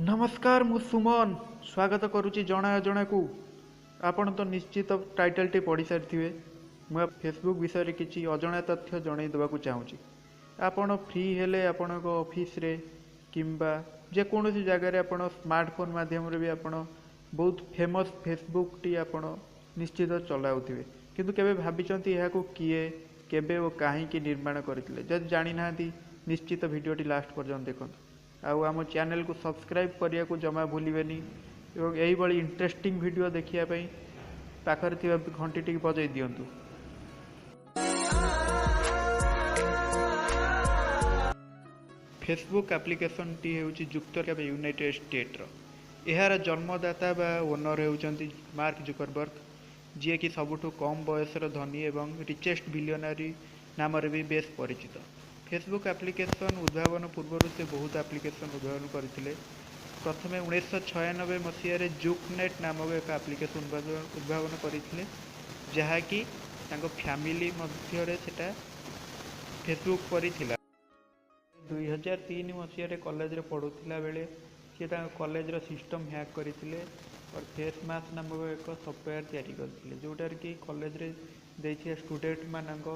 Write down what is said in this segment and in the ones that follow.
ନମସ୍କାର, ମୁଁ ସୁମନ ସ୍ୱାଗତ କରୁଛି ଜଣା ଅଜଣାକୁ। ଆପଣ ତ ନିଶ୍ଚିତ ଟାଇଟଲ୍ଟି ପଢ଼ି ସାରିଥିବେ। ମୁଁ ଫେସବୁକ୍ ବିଷୟରେ କିଛି ଅଜଣା ତଥ୍ୟ ଜଣାଇ ଦେବାକୁ ଚାହୁଁଛି। ଆପଣ ଫ୍ରି ହେଲେ ଆପଣଙ୍କ ଅଫିସରେ କିମ୍ବା ଯେକୌଣସି ଜାଗାରେ ଆପଣ ସ୍ମାର୍ଟଫୋନ୍ ମାଧ୍ୟମରେ ବି ଆପଣ ବହୁତ ଫେମସ୍ ଫେସବୁକ୍ଟି ଆପଣ ନିଶ୍ଚିତ ଚଲାଉଥିବେ। କିନ୍ତୁ କେବେ ଭାବିଛନ୍ତି ଏହାକୁ କିଏ, କେବେ ଓ କାହିଁକି ନିର୍ମାଣ କରିଥିଲେ? ଯଦି ଜାଣିନାହାନ୍ତି, ନିଶ୍ଚିତ ଭିଡ଼ିଓଟି ଲାଷ୍ଟ ପର୍ଯ୍ୟନ୍ତ ଦେଖନ୍ତୁ ଆଉ ଆମ ଚ୍ୟାନେଲକୁ ସବସ୍କ୍ରାଇବ୍ କରିବାକୁ ଜମା ଭୁଲିବେନି ଏବଂ ଏଇଭଳି ଇଣ୍ଟରେଷ୍ଟିଂ ଭିଡ଼ିଓ ଦେଖିବା ପାଇଁ ପାଖରେ ଥିବା ଘଣ୍ଟିଟିକି ବଜାଇ ଦିଅନ୍ତୁ। ଫେସବୁକ୍ ଆପ୍ଲିକେସନଟି ହେଉଛି ଯୁକ୍ତରାଷ୍ଟ୍ର ୟୁନାଇଟେଡ୍ ଷ୍ଟେଟ୍ର। ଏହାର ଜନ୍ମଦାତା ବା ଓନର୍ ହେଉଛନ୍ତି ମାର୍କ ଜୁକରବର୍ଗ, ଯିଏକି ସବୁଠୁ କମ୍ ବୟସର ଧନୀ ଏବଂ ରିଚେଷ୍ଟ ବିଲିୟନାରୀ ନାମରେ ବି ବେଶ୍ ପରିଚିତ। ଫେସବୁକ୍ ଆପ୍ଲିକେସନ୍ ଉଦ୍ଭାବନ ପୂର୍ବରୁ ସେ ବହୁତ ଆପ୍ଲିକେସନ୍ ଉଦ୍ଭାବନ କରିଥିଲେ। ପ୍ରଥମେ 1996 ମସିହାରେ ଜୁକନେଟ୍ ନାମକ ଏକ ଆପ୍ଲିକେସନ୍ ଉଦ୍ଭାବନ କରିଥିଲେ, ଯାହାକି ତାଙ୍କ ଫ୍ୟାମିଲି ମଧ୍ୟରେ ସେଟା ଫେସବୁକ୍ ପରି ଥିଲା। 2003 ମସିହାରେ କଲେଜରେ ପଢ଼ୁଥିଲା ବେଳେ ସିଏ ତାଙ୍କ କଲେଜର ସିଷ୍ଟମ୍ ହ୍ୟାକ୍ କରିଥିଲେ, ଫେସ୍ ମାସ୍କ ନାମକ ଏକ ସଫ୍ଟୱେର୍ ତିଆରି କରିଥିଲେ, ଯେଉଁଟାରେ କି କଲେଜରେ ଦେଇଥିବା ଷ୍ଟୁଡେଣ୍ଟମାନଙ୍କ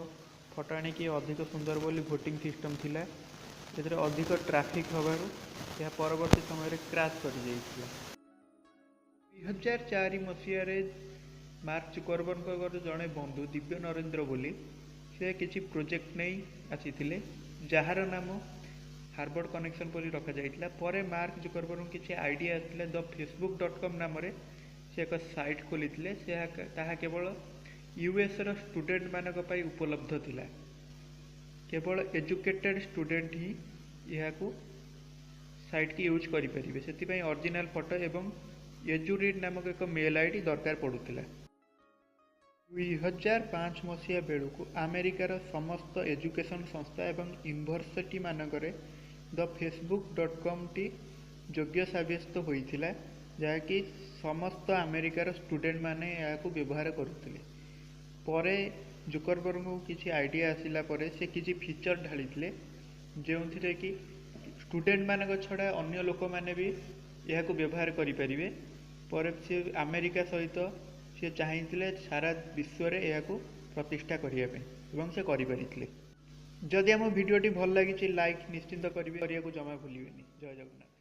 ଫଟୋ ଆଣିକି ଅଧିକ ସୁନ୍ଦର ବୋଲି ଭୋଟିଂ ସିଷ୍ଟମ୍ ଥିଲା। ଏଥିରେ ଅଧିକ ଟ୍ରାଫିକ୍ ହେବାରୁ ଏହା ପରବର୍ତ୍ତୀ ସମୟରେ କ୍ରାସ୍ କରିଯାଇଥିଲା। 2004 ମସିହାରେ ମାର୍କ ଜୁକରବର୍ଗଙ୍କର ଜଣେ ବନ୍ଧୁ ଦିବ୍ୟ ନରେନ୍ଦ୍ର ବୋଲି ସେ କିଛି ପ୍ରୋଜେକ୍ଟ ନେଇ ଆସିଥିଲେ, ଯାହାର ନାମ ହାର୍ବର୍ଡ଼ କନେକ୍ସନ୍ ପରି ରଖାଯାଇଥିଲା। ପରେ ମାର୍କ ଜୁକରବର୍ଗଙ୍କୁ କିଛି ଆଇଡ଼ିଆ ଆସିଥିଲା। ଦ ଫେସବୁକ୍ ଡଟ୍ କମ୍ ନାମରେ ସେ ଏକ ସାଇଟ୍ ଖୋଲିଥିଲେ। ସେ ତାହା କେବଳ ୟୁଏସ୍ର ଷ୍ଟୁଡେଣ୍ଟମାନଙ୍କ ପାଇଁ ଉପଲବ୍ଧ ଥିଲା। କେବଳ ଏଜୁକେଟେଡ଼୍ ଷ୍ଟୁଡେଣ୍ଟ ହିଁ ଏହାକୁ ସାଇଟ୍କି ୟୁଜ୍ କରିପାରିବେ। ସେଥିପାଇଁ ଅରିଜିନାଲ୍ ଫଟୋ ଏବଂ ଏଜୁରିଡ୍ ନାମକ ଏକ ମେଲ୍ I D ଦରକାର ପଡ଼ୁଥିଲା। 2005 ମସିହା ବେଳକୁ ଆମେରିକାର ସମସ୍ତ ଏଜୁକେସନ୍ ସଂସ୍ଥା ଏବଂ ୟୁନିଭର୍ସିଟି ମାନଙ୍କରେ ଦ ଫେସବୁକ୍ ଡଟ୍ କମ୍ଟି ଯୋଗ୍ୟ ସାବ୍ୟସ୍ତ ହୋଇଥିଲା, ଯାହାକି ସମସ୍ତ ଆମେରିକାର ଷ୍ଟୁଡେଣ୍ଟମାନେ ଏହାକୁ ବ୍ୟବହାର କରୁଥିଲେ। ପରେ ଜୁକରବର୍ଗଙ୍କୁ କିଛି ଆଇଡ଼ିଆ ଆସିଲା ପରେ ସେ କିଛି ଫିଚର୍ ଢାଳିଥିଲେ, ଯେଉଁଥିରେ କି ଷ୍ଟୁଡେଣ୍ଟମାନଙ୍କ ଛଡ଼ା ଅନ୍ୟ ଲୋକମାନେ ବି ଏହାକୁ ବ୍ୟବହାର କରିପାରିବେ। ପରେ ସେ ଆମେରିକା ସହିତ ସେ ଚାହିଁଥିଲେ ସାରା ବିଶ୍ୱରେ ଏହାକୁ ପ୍ରତିଷ୍ଠା କରିବା ପାଇଁ ଏବଂ ସେ କରିପାରିଥିଲେ। ଯଦି ଆମ ଭିଡ଼ିଓଟି ଭଲ ଲାଗିଛି, ଲାଇକ୍ ନିଶ୍ଚିନ୍ତ କରିବେ, କରିବାକୁ ଜମା ଭୁଲିବେନି। ଜୟ ଜଗନ୍ନାଥ।